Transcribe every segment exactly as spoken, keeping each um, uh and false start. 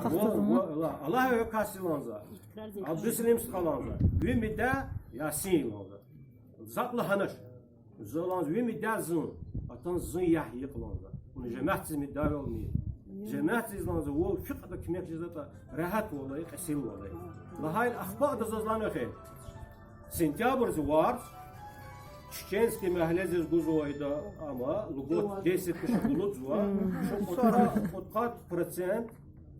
Аллагь, ва, ва, Аллагь, Аллагь ва касиланза. Абдусалим стхаланза. Ви мида Ясин ланза. Закь лагьанач. Заланза ви мида зун. Атан зун ягь йикъ ланза. Уна жемятдиз мидавелни. Жемятдиз ланза, вал фикьда куьмек жезватӀа, регьятвал алай, кьесилвал алай. Лагьайла ахпа ада заз лагьана хьи. Сентябрдиз варз, Чеченский магьледиз гузвайда, ама льгот десять тыщ гулузва, чун кьудкъад, кьудкъад процент,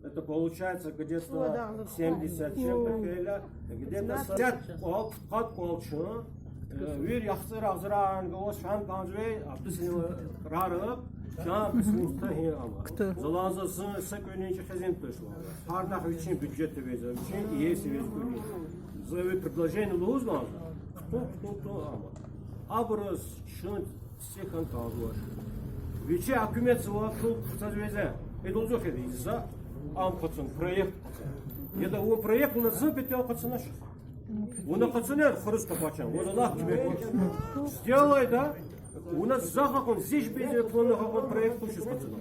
это получается где-то семьдесят чем-то хьайила, где-то шестьдесят кӀвал, кьудкъад кӀвал чун, э, вири яхцӀур агъзурар галаз фан кӀанзавай, Абдусалим рара, чан кьисмуста гьи ама. Заланза зун са кӀвалин чӀехизин тушла. Гьардахъ вичин бюджет веза, вичин иеси вез кӀвалин. За ви предложение лугьуз ланза. Кту, кту, кту ама. Абуруз чун сихан кӀанзавач. Вичи гьукуматзава пул хъсаз везе. Идалзухиди за ам къацун, проект къацун. Яда вун проект лазим петел къацунач. Вуна къацунер хуруз капачан. Вуна лах куьмек. Сделай да. Вуна захакъун, зиш бизе клона хакъун проект тушиз къацуна.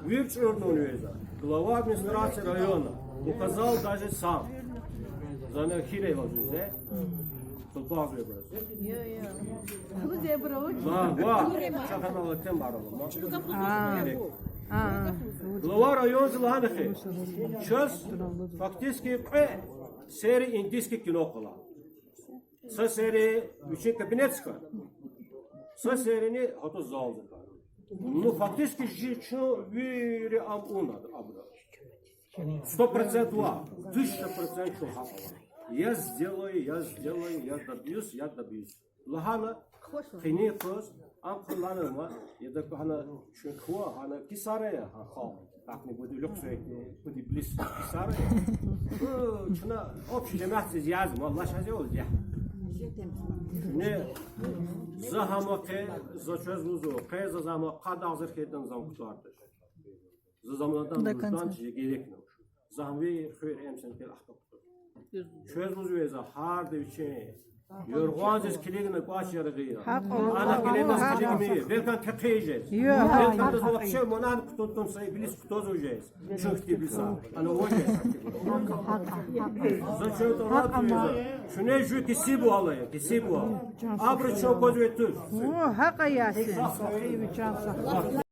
Вир чӀурнун веза. Глава администрации района указал даже сам. Зана хирей вазузе. Тулпаз вебраз. Ва, ва. Шаханала тем барала. А. А, а. Глава района лагьана хьи. Чаз фактически кьве серия индийский кино къала. Са серия вичин кабинетдиз хьана. Са серияни гьатуз залдиз хьана. Ну, фактически жи чун вири ам унад абура. Сто процент ва, тысяча процент чун гьакь ава. Я сделаю, я сделаю, я добьюсь, я добьюсь. Лагьана, къенин къуз, ам хълагьана ма, яда гьана чун ква, гьана кисара я, гьа халкь. Как-нибудь люксует, пуди близ кисара я. Э, чна общий жемятдиз яз, ма лашазе ол я. Не, за гьама къе, за чвез лузу, къе за зама къад агъзур хьайитӀани зам кутардач. За заманадан нуждан чи герек науш. Зам ви хуьр эмсен кел ахтапта. Чвез лузве за гьарда вичин. Юргъандиз килигна кӀвач яргъи я. Ана килигна килигми, белкан текъи жез. Белкан даз вообще монан кутун тун са иблис кутаз вужез. Чун хьтин иблиса. Ана вужез. За чун тӀалабзава. Чуьне жуь кесиб валай, кесиб вал. Абуру чун кваз ветуз. О, гьакь я.